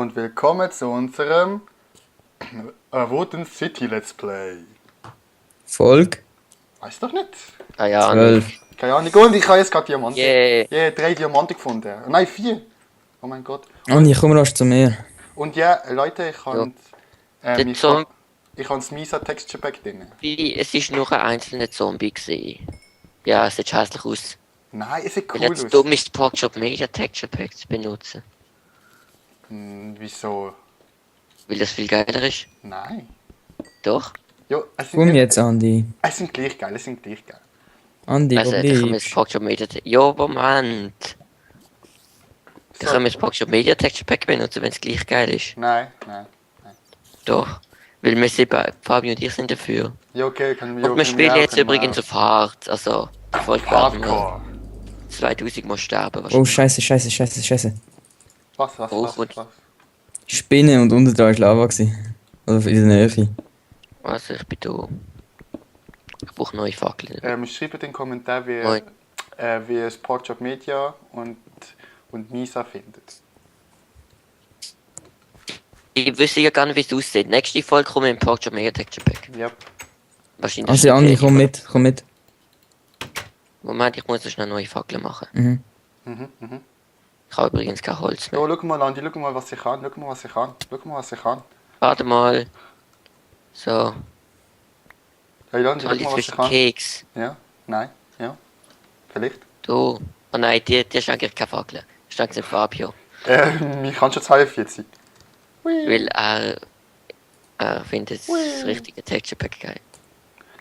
und willkommen zu unserem Wooden City Let's Play. Folge Weiß doch nicht. Keine Ahnung. 12. Keine Ahnung. Und ich habe jetzt gerade Diamanten. Yeah. Yeah, 3 Diamanten gefunden. Nein, 4. Oh mein Gott. Und ich komme rasch zu mir. Und ja, Leute, ich habe Der ich Zombie- das Misa Texture Pack drin. Es ist nur ein einzelner Zombie gesehen. Ja, es sieht scheißlich aus. Nein, es sieht Weil cool jetzt aus. dumm ist, Pogshop Media Texture Pack zu benutzen. Wieso? Weil das viel geiler ist. Nein. Doch. Ja, Komm jetzt, Andi. Es sind gleich geil, Andi, Also, wo da können wir jetzt bleibst? Pogshop Media Ja, Moment. Da So. können wir das Pogshop Media Texture Pack benutzen, wenn es gleich geil ist. Nein. Doch. Weil wir sind Fabio und ich sind dafür. Ja, okay, können wir Und wir spielen jetzt übrigens auf Hard. Also, die Folge werden wir Hardcore. 2000 Mal sterben Oh, wahrscheinlich. scheiße. Was? Oh, gut. Spinne und unten dran war Lava gewesen. Oder in der Nähe. Also, ich bin da. Ich brauche neue Fackeln. Schreibt in den Kommentar, Moin. wie es Porkchop Media und Misa findet. Ich wüsste ja gar nicht, wie es aussieht. Nächste Folge kommen wir im Pogshop Media Texture Pack. Ja. Wahrscheinlich. Also Andi, komm mit. Moment, ich muss so schnell neue Fackeln machen. Mhm. Ich habe übrigens kein Holz mehr. Oh, schau mal, Andi, schau mal, was ich kann. Warte mal. So, Hey, Andi, toll, schau mal, was jetzt bist ich du kann. Keks. Ja? Nein? Ja? Vielleicht? Du. Oh nein, dir ist eigentlich keine Fackel. Das ist eigentlich Fabio. Mich kannst du 42. Weil er findet das richtige Texture Pack geil.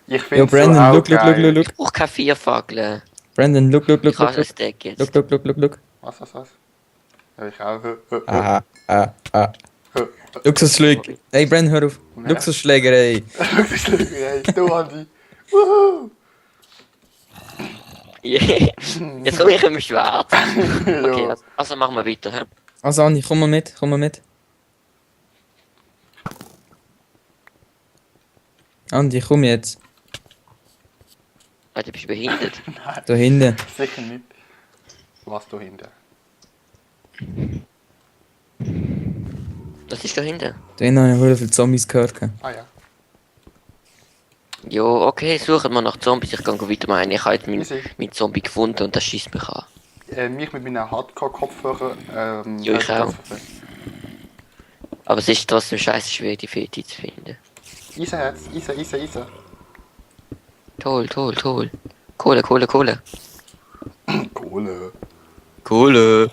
Ich Yo, finde Brandon, so auch look. geil. Ich brauche keine 4 Fackeln. Brandon, look. Ich habe ein Stack jetzt. Look. Was? Ja, ich auch. Luxusschläger. Hey, Brandon, hör auf. Ja. Luxusschläger, ey. Hey, du, Andi. Wuhu! Yeah. Jetzt komme ich im Schwarz. Okay, Ja. also machen wir weiter. Hä? Also Andi, komm mal mit. Andi, komm jetzt. Du bist behindert. Da hinten. Sicher nicht. Was da hinten? Was ist da hinten? Da hinten habe ich sehr viele Zombies gehört. Ah ja. Jo, okay, suchen wir nach Zombies. Ich kann weiter meinen. Ich habe jetzt Easy. meinen Zombie gefunden und das schießt mich an. Mich mit meinen Hardcore-Kopfhörer. Ja, ich auch. Aber es ist trotzdem scheiße schwer, die Feti zu finden. Eisenherz, Eisen. Toll. Kohle. Kohle. Kohle.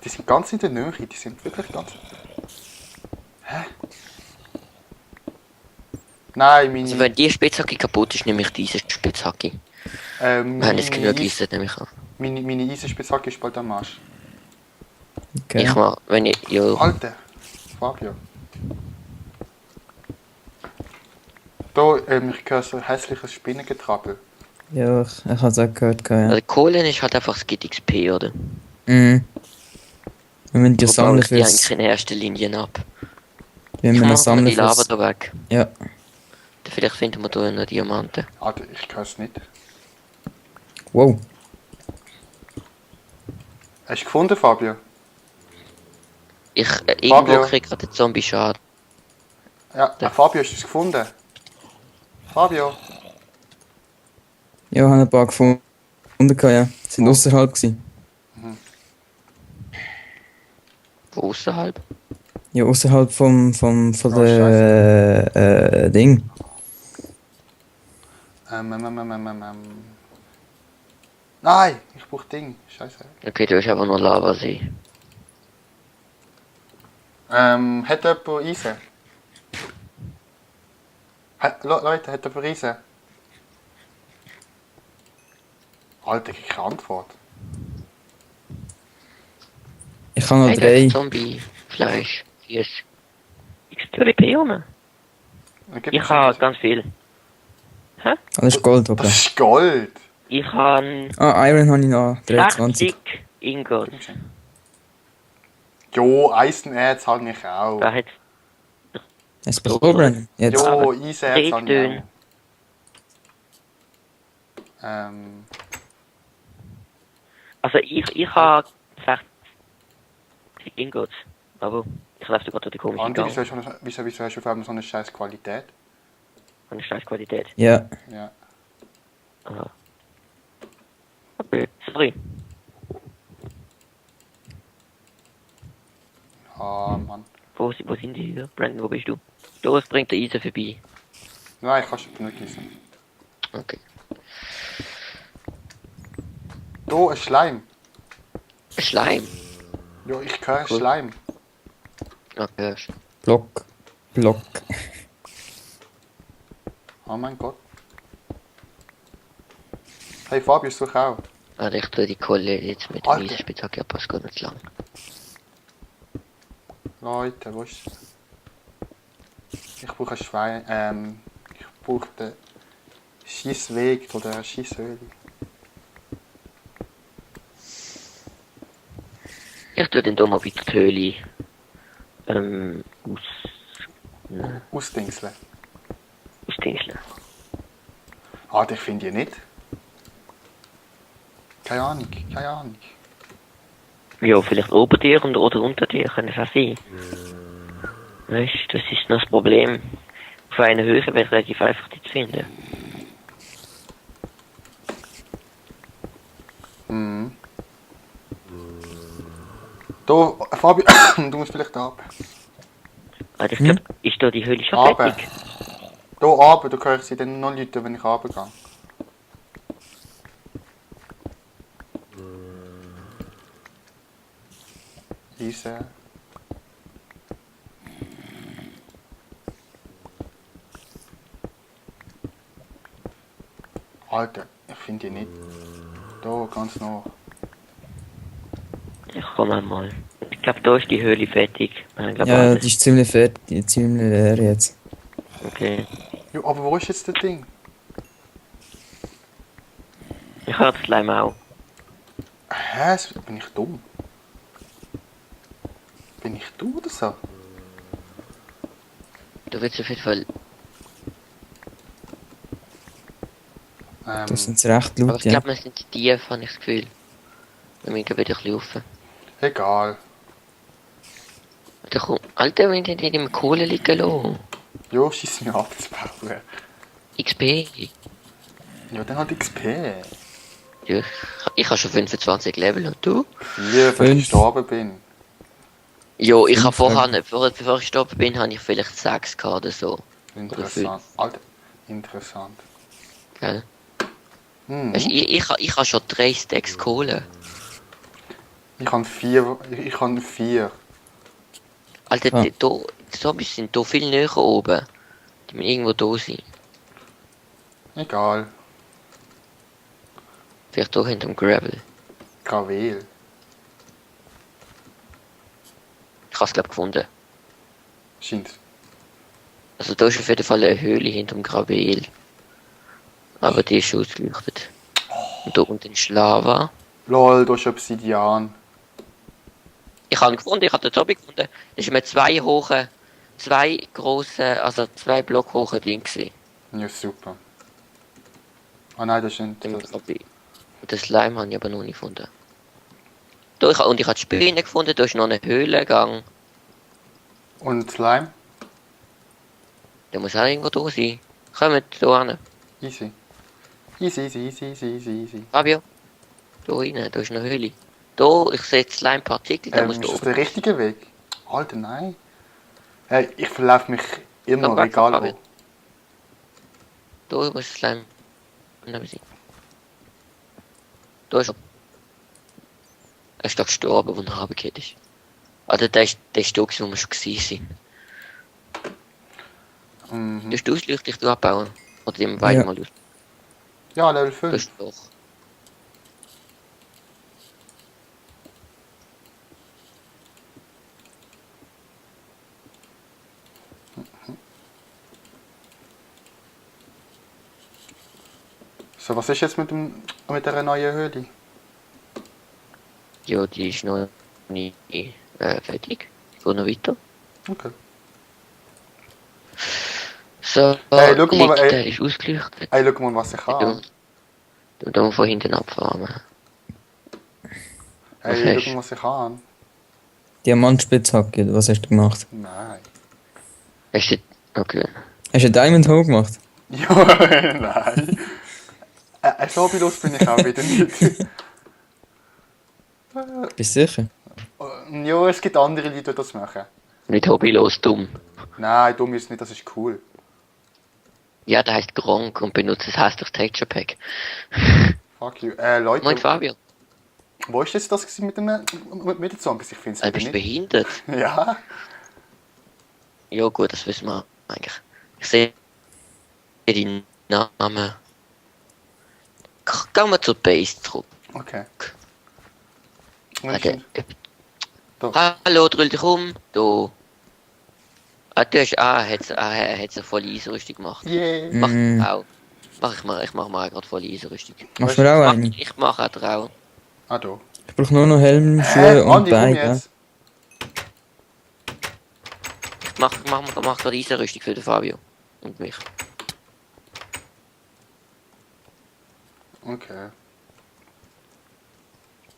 Die sind ganz in der Nähe, die sind wirklich ganz... Hä? Nein, meine... Also wenn die Spitzhacke kaputt ist, nehme ich diese Spitzhacke. Wir haben jetzt genug Eisen, nehme ich an. Meine Eisenspitzhacke ist bald am Arsch. Okay. Ich mach, wenn ich, jo, Alter! Fabio. Da, ich höre so ein hässliches Spinnengetrappel. Ja, ich habe es auch gehört. Ja. also Kohle ist halt einfach das GXP, oder? Mhm. Wir müssen ja Wo sammeln baue ich die fürs... eigentlich in erster Linie ab? Wir Ich müssen mache sammeln die Lava fürs... da weg. Ja. Vielleicht finden wir da noch Diamanten. Alter, ich höre es nicht. Wow. Hast du gefunden, Fabio? Irgendwo Fabio. krieg ich gerade einen Zombie-Schaden. Ja, Fabio, hast du es gefunden? Fabio? Ja, ich habe ein paar gefunden. Ja. Sie sind außerhalb gewesen. Wo außerhalb? Ja, außerhalb von Oh, der Ding. Nein, ich brauche Ding. Scheiße. Okay, du hast aber noch Lavasee. Hat jemand Eisen? Leute, hat jemand Eisen? Alter, ich keine Antwort. Ich habe noch Hey, 3. Zombie-Fleisch. Yes. XP-Bionen? Ich habe ganz viel. Das ist Gold, okay. Das ist Gold! Ich habe Ah, Iron habe ich noch 23. 60 Ingot. Jo, Eisenerz habe ich auch. Da hat Hast du bekommen, Brandon? Jetzt. Jo, Eisenerz habe Dünn. ich auch. Also ich habe 60 Ingots, aber ich laufe gerade durch die komische Andi, Gang. wieso hast du auf einmal so eine scheiß Qualität? Eine scheiß Qualität. Ja. Ja. Aha. Okay, sorry. Ah, Mann. Wo sind die hier? Brandon, wo bist du? Los, bringt der Eisen vorbei. Nein, ich kann schon nicht gießen. Okay. Da, ein Schleim. Ein Schleim. Ja, ich höre Cool. Schleim. Ja, hörst. Block. Block. Oh mein Gott. Hey Fabio, such auch. Also ich tue die Kohle jetzt mit dem Alter. Eisenspitzhacke, ja, passt gar nicht lang. Leute, wo ist... Ich brauche ein Schwein... Ich brauche den Schießweg oder eine Schießhöhle. Ich tue den da mal weiter die Höhle. Ausdingseln. Ausdingseln. Ah, ich finde die nicht. Keine Ahnung, keine Ahnung. Ja, vielleicht ober dir oder unter dir, kann es auch sein. Weißt du, das ist noch das Problem. Auf einer Höhe wäre es relativ einfach, die zu finden. Mhm. Da, Fabio, du musst vielleicht ab. Also ich glaube, ist da die Höhle schon Aber. fertig? Da runter, da höre ich sie dann noch Leute, wenn ich runtergehe. Eisen. Alter, ich finde die nicht. Da, ganz noch. Ich komme mal. Ich glaube, da ist die Höhle fertig. Ich glaub, Ja, alles. die ist ziemlich fertig, ziemlich leer jetzt. Okay. Ja, aber wo ist jetzt das Ding? Ich habe das Slime auch. Hä? Bin ich dumm? Bin ich dumm oder so? Da wird es auf jeden Fall. Das sind recht Aber laut, ich ja. glaube, wir sind tief, habe ich das Gefühl. Wir müssen wieder ein bisschen rauf. Egal. Da kommt. Alter, wenn die nicht im Kohle liegen lassen. Jo, schieß mir ab, das Bauer. XP. Ja, dann halt XP. Ja, ich habe schon 25 Level und du? 4, weil ich Fünf. gestorben bin. Jo, ich habe Fünf, vorher, bevor ich gestorben bin, habe ich vielleicht 6 gehabt oder so. Interessant. Alter, interessant. Gell? Hm. Weißt, ich habe schon 3 Stacks Kohle. Ich habe 4. Ich habe 4. Alter, Ah. die Zombies sind hier viel näher oben. Die müssen irgendwo da sein. Egal. Vielleicht hier hinterm Gravel. Gravel. Ich habe es glaube gefunden. Scheint. Also da ist auf jeden Fall eine Höhle hinterm Gravel. Aber die ist schon ausgeleuchtet. Und da unten ist Lava. Lol, da ist Obsidian. Ich habe ihn gefunden, ich habe den Zombie gefunden. Das ist mit 2 grossen, also 2 Block hohe Ding gewesen. Ja, super. Ah nein, das ist nicht. Den Zombie. Und den Slime habe ich aber noch nicht gefunden. Da, ich habe die Spinnen gefunden, da ist noch ein Höhlengang. Und Slime? Der muss auch irgendwo da sein. Kommt da hin. Easy. Easy, easy, easy, easy, easy, easy. Fabio. Da rein, da ist eine Höhle. Da, ich sehe Slime-Partikel, da muss Ist da das oben. der richtige Weg? Alter, nein. Hey, ich verlaufe mich immer, Komm, weg, egal Fabio. wo. Da muss Slime neben sein. Da ist er. Er ist da gestorben, wo er runtergefallen ist. Also der ist da gewesen, wo wir schon gewesen sind. Mhm. Du hast die Ausleuchtung abbauen. Oder dem beiden Ja. mal aus. Ja, Level Das 5. ist doch. So, was ist jetzt mit der neuen Höhle? Ja, die ist noch nicht fertig. Ich gehe noch weiter. Okay. So, Hey, schau mal, liegt, ey. der ist ausgeleuchtet. Hey, schau mal, was ich habe. Du von hinten abfahren. Hey, hast schau mal, was ich kann. Diamantspitzhacke, was hast du gemacht? Nein. Hast du... Okay. Hast du einen Diamond Hoe gemacht? Ja, nein. So los bin ich auch wieder nicht. Bist du sicher? Ja, es gibt andere Leute, die das machen. Nicht hobbylos dumm. Nein, dumm ist nicht, das ist cool. Ja, der heißt Gronk und benutzt das hässliche Texture Pack. Fuck you. Moin Leute, Fabio. wo ist jetzt das gewesen mit den Zombies? Ich finde es Bist du nicht. behindert? Ja. Ja gut, das wissen wir eigentlich. Ich sehe die Namen. Gehen wir zur Base zurück. Okay. Okay. Da. Hallo, drüll dich um. Du. Ah, du hast... hat's eine volle Eisrüstung gemacht. Yeah. Mach auch. Ich mach mal gerade volle Eisrüstung. Machst du mir auch eine? Ich mache auch. Ah, da. Ich brauche nur noch Helm, Schuhe und Andi, komm Beine. jetzt. Mach gerade Eisrüstung für den Fabio. Und mich. Okay.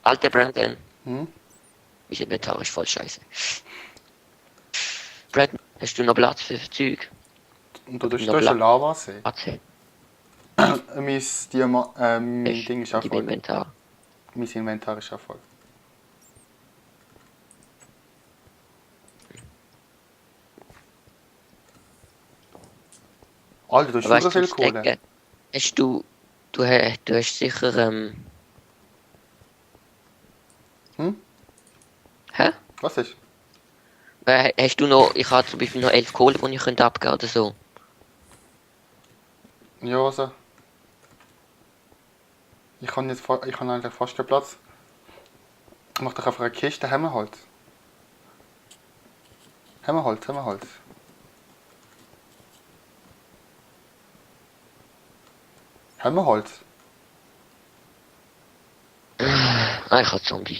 Alter Brandon. Hm? Mein Inventar ist voll scheiße. Brandon, hast du noch Platz für Zeug? Und da ist Noch ein Lavasee. Platz Mein Ding ist auch im voll. Inventar. Mein Inventar ist auch voll. Alter, du hast Weißt schon du, viel Kohle. Stecken? Hast du hast sicher, Hm? Hä? Was ist? Hast du noch, ich habe zum Beispiel noch 11 Kohle, die ich könnte abgeben oder so. Ja, also. Ich kann eigentlich fast keinen Platz. Ich mach doch einfach eine Kiste Hämmerholz. Hämmerholz. Hämmerholz. Ah, ich habe Zombie.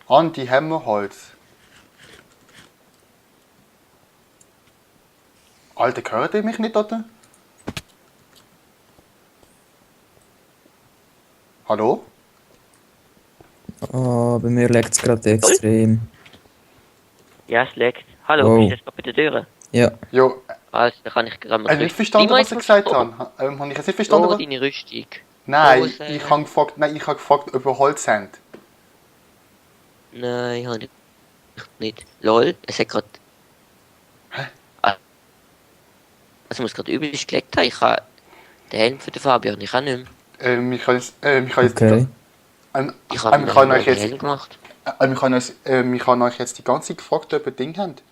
Andi, Hämmerholz. Alter, hört ihr mich nicht, oder? Hallo? Oh, bei mir leckt es gerade extrem. Ja, es leckt. Hallo, Wow. bist du jetzt gerade bei der Tür? Ja, Jo, Also, da kann ich gerade mal nicht verstanden, was ich gesagt habe. Habe ich jetzt nicht verstanden? Oh, Was? deine Rüstung. Nein, Hose. ich habe gefragt, ob ihr Holz habt. Nein, habe ich nicht. Lol, es hat gerade... Hä? Also, ich muss gerade übelst gelegt haben. Ich habe den Helm für den Fabian, ich auch nicht mehr. Ich kann jetzt, okay. Ich habe ich kann euch den jetzt, Helm gemacht. ich kann euch jetzt die ganze Zeit gefragt, ob ihr Ding habt.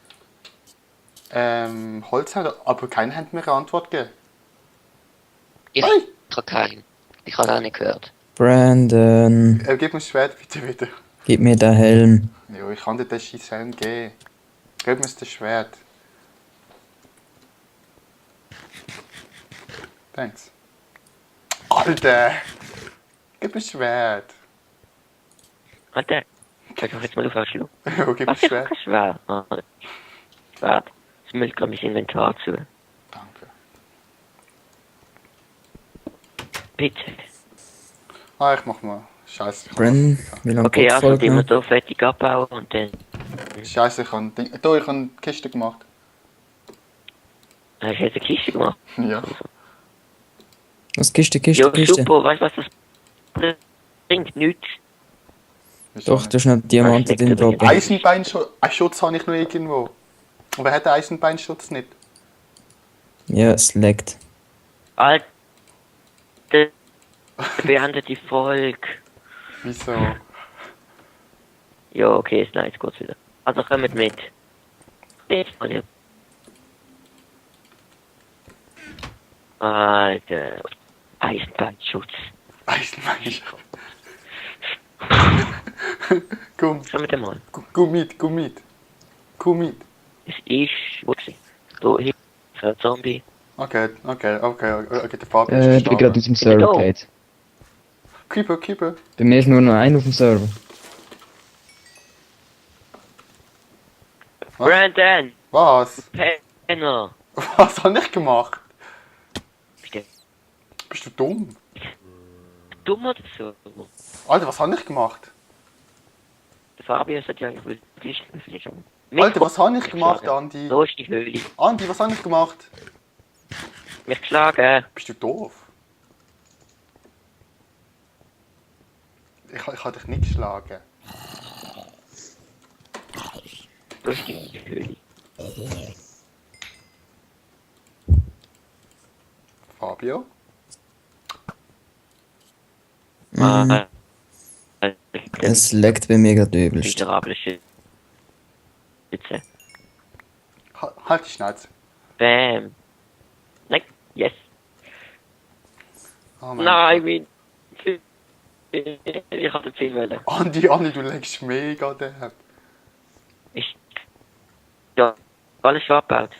Holz habt, aber keiner hat mir eine Antwort gegeben. Ich Hey! habe keinen. Ich habe auch nicht gehört. Brandon, Gib mir das Schwert bitte wieder. gib mir den Helm. Ja, ich kann dir den scheiß Helm geben. Gib mir das Schwert. Thanks. Alter! Gib mir das Schwert. Warte. Sag doch jetzt mal auf, Schlu. Ja, gib mir Was das ist Schwert. kein Schwert? Schwert. Es müllt gerade mein Inventar zu. Danke. Bitte. Ich mach mal. Scheiße. Brandon, wie lange Okay, also Folge die wir noch? hier fertig abbauen und dann... Scheiße, ich habe eine Kiste gemacht. Hast du jetzt eine Kiste gemacht? Ja. Was Kiste, Kiste, Ja, Kiste? super. Weißt du, was das bringt? Nichts. Doch, da ist noch Diamanten drin Eisenbahn- droppen. Eisenbeinschutz habe ich noch irgendwo. Aber hat der Eisenbeinschutz nicht? Ja, es leckt. Alter, beendet die Folge. Wieso? Ja, okay, ist nice, kurz wieder. Also kommt mit. Alter, Eisenbahnschutz. Eisenbeinschutz. Komm, Kommt mal. komm mit. Es ist, wo ist sie? Da, hier, ist ein Zombie. Okay, der Fabian Ich ist bin gerade aus dem Server da. gefallen. Keeper. Bei mir ist nur noch einer auf dem Server. Was? Brandon! Was? Penner! Was habe ich gemacht? Bist du Bist du dumm? dumm oder so? Alter, was habe ich gemacht? Fabio sollte ja eigentlich wirklich schon. Alter, was habe ich gemacht, Andi? So ist die Höhle. Andi, was habe ich gemacht? Mich geschlagen. Bist du doof? Ich habe dich nicht geschlagen. So ist die Höhle. Fabio? Mhm. Es leckt bei mir gerade übelst. Miserable Schütze. Halt die Schnauze. Bam. Nein, yes. Oh mein Nein, Gott. ich hatte viel wollen. Andi, du legst mega derb. Ich. Ja, alles schon abgebaut.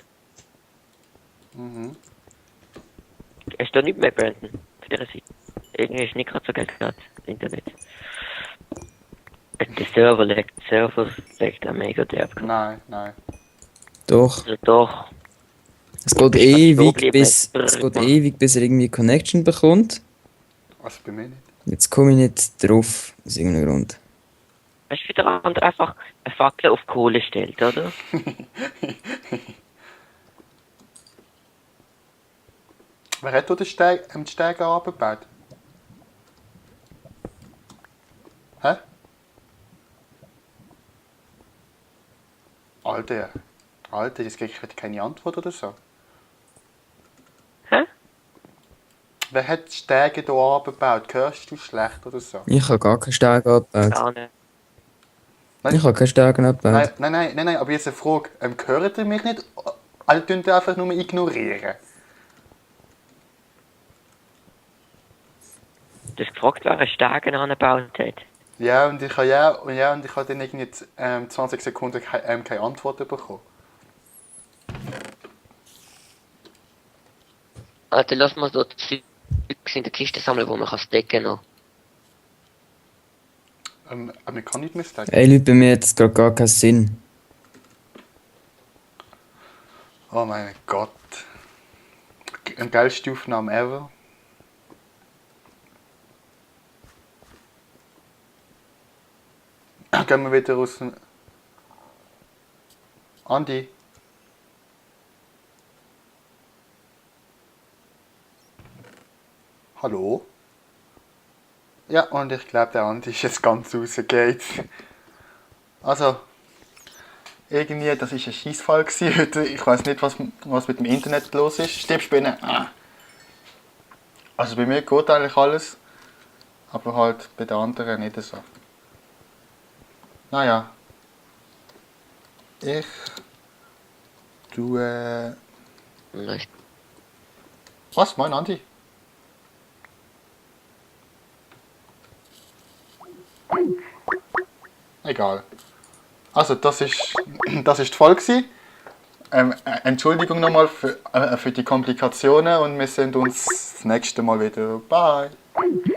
Mhm. Es steht nicht mehr, Brandon. Auf dieser Seite. Irgendwie ist nicht gerade so geil gerade. Das Internet. Der Server legt auch mega derb. Nein. Doch. Also doch. Es geht Ich ewig, kann bis er irgendwie Connection bekommt. Also bei mir nicht. Jetzt komme ich nicht drauf, aus irgendeinem Grund. Weißt du, wie der andere einfach eine Fackel auf Kohle stellt, oder? Wer hat da den Steg abgebaut? Hä? Alter, jetzt krieg ich keine Antwort oder so. Hä? Wer hat die Stege hier abgebaut? Hörst du schlecht oder so? Ich habe gar keinen Steg abgebaut. Gar nicht. Ich habe keinen Steg abgebaut. Nein, aber jetzt eine Frage. Hört ihr mich nicht? Alle tun einfach nur ignorieren. Du hast gefragt, wer einen Stegen angebaut hat. Ja, und ich habe dann irgendwie 20 Sekunden keine Antwort bekommen. Alter, lass mal dort Zeugs in der Kiste sammeln, wo man kann stecken noch. Aber ich kann nicht mehr stacken. Ey Leute, bei mir hat es gerade gar keinen Sinn. Oh mein Gott. Eine geilste Aufnahme ever. Gehen wir wieder aus dem... Andi? Hallo? Ja, und ich glaube, der Andi ist jetzt ganz rausgegangen. Also, irgendwie, das war ein Scheissfall heute. Ich weiß nicht, was mit dem Internet los ist. Stirbst du bei ihnen? Ah. Also bei mir geht eigentlich alles, aber halt bei den anderen nicht so. Naja. Ich tue... Nein. Was? Moin Andi? Egal. Also das ist die Folge gewesen. Entschuldigung nochmal für die Komplikationen und wir sehen uns das nächste Mal wieder. Bye!